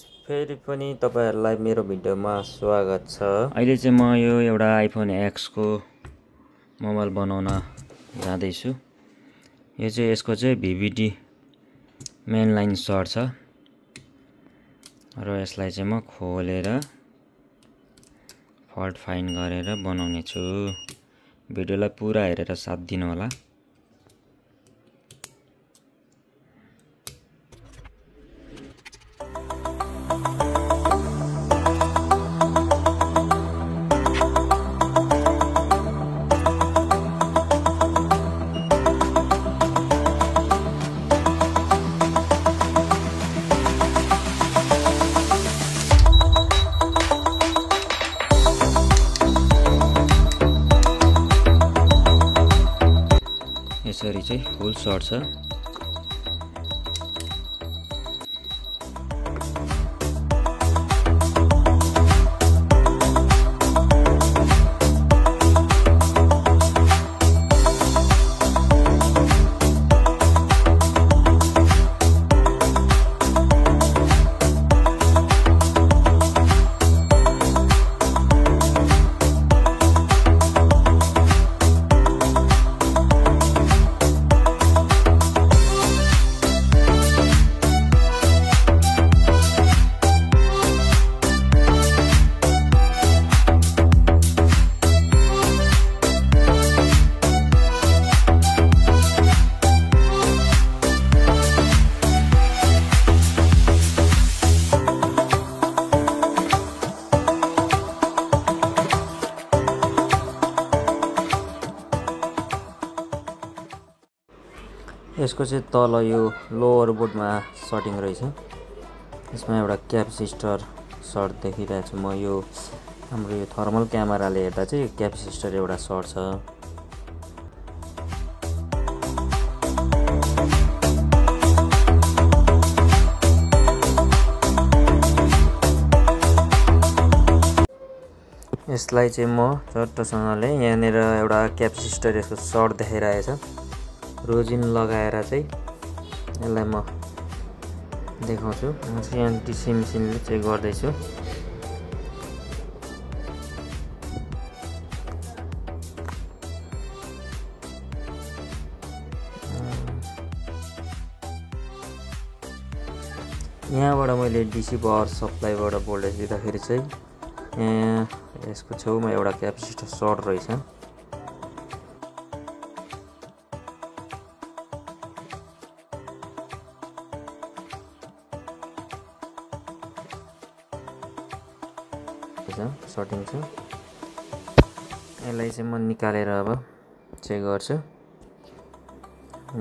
फेरि पनि तपाईहरुलाई मेरो भिडियोमा स्वागत छ। अहिले चाहिँ म यो एउटा आइफोन X को मोबाइल बनाउन जाँदैछु। यो चाहिँ यसको चाहिँ VVD मेन लाइन सर्ट छ र यसलाई चाहिँ म खोलेर फल्ट फाइन्ड गरेर बनाउने छु। भिडियोलाई पुरा हेरेर साथ दिनु होला। यसरी चाहिँ फुल सर्ट छ। यसको चाहिँ तल यो लोअर बोर्डमा सर्टिङ रहेछ। यसमा एउटा क्यापेसिटर सर्ट देखिरहेको छु म। यो हाम्रो यो थर्मल क्यामेराले हेर्दा चाहिँ क्यापेसिटर एउटा सर्ट छ। यसलाई चाहिँ म चट्टसँगले यहाँनिर एउटा क्यापेसिटर यसको सर्ट देखाइरहेछ। रोजिन लगाएर चाहिँ यसलाई म देखाउँछु। म चाहिँ यहाँ डिसी मेसिनले चेक गर्दैछु। यहाँबाट मैले डिसी पावर सप्लाईबाट भोल्टेज दिँदाखेरि चाहिँ यहाँ यसको छेउमा एउटा क्यापेसिटर सर्ट रहेछ। सर्टिङ छ। यसलाई चाहिँ म निकालेर अब चेक गर्छु।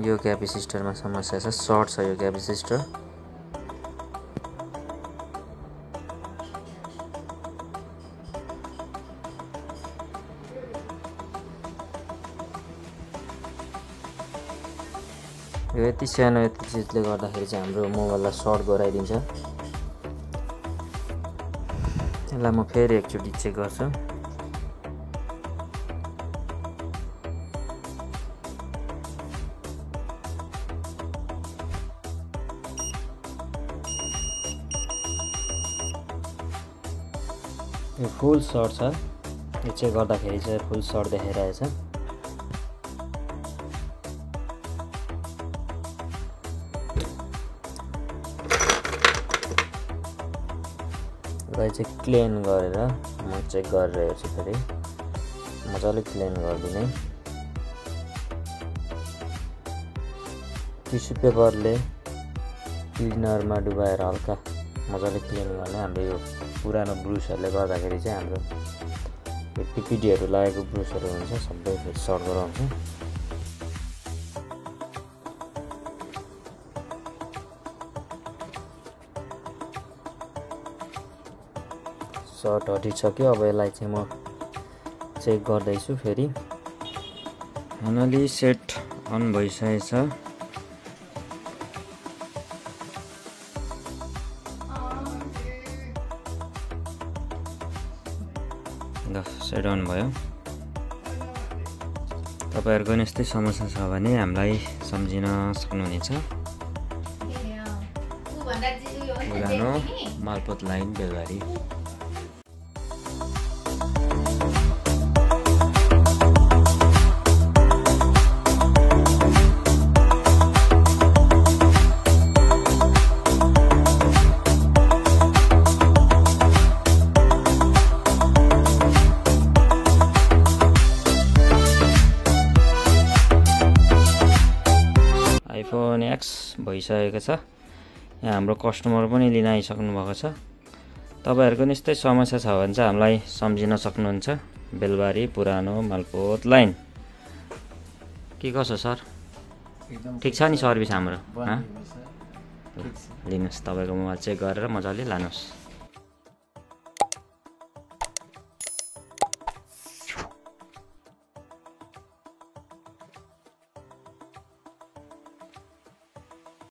यो क्यापेसिटरमा समस्या छ, सर्ट छ यो क्यापेसिटर। यो यति सानो यति चिजले गर्दाखेरि चाहिँ हाम्रो मोबाइललाई सर्ट गराइदिन्छ। यसलाई म फेरि एकचोटि चेक गर्छु। यो फुल सर्ट छ। यो चेक गर्दाखेरि चाहिँ फुल सर्ट देखाइरहेछ। यसलाई चाहिँ क्लिन गरेर म चेक गरेर हेर्छु। फेरि मजाले क्लिन गरिदिने। टिस्यु पेपरले क्लिनरमा डुबाएर हल्का मजाले क्लिन गर्ने। हाम्रो यो पुरानो ब्रुसहरूले गर्दाखेरि चाहिँ हाम्रो यो पिपिडीहरू लागेको ब्रुसहरू हुन्छ सबै सर्ट गराउँछ। सर्ट हटिसक्यो। अब यसलाई चाहिँ म चेक गर्दैछु। फेरि फाइनली सेट अन भइसकेको छ। सेट अन भयो। तपाईहरुको नि यस्तै समस्या छ भने हामीलाई सम्झिन सक्नुहुनेछ। पुरानो मालपोत लाइन बेलबारी। आइफोन एक्स भइसकेको छ। यहाँ हाम्रो कस्टमर पनि लिन आइसक्नु भएको छ। तपाईहरुको नि यस्तै समस्या छ भने चाहिँ हामीलाई सम्झिन सक्नुहुन्छ। बेलबारी पुरानो मालपोत लाइन। के कसो सर? ठीक छ नि सर्भिस हाम्रो? लिनुहोस्, तपाईको मोबाइल चेक गरेर मजाले लानुहोस्।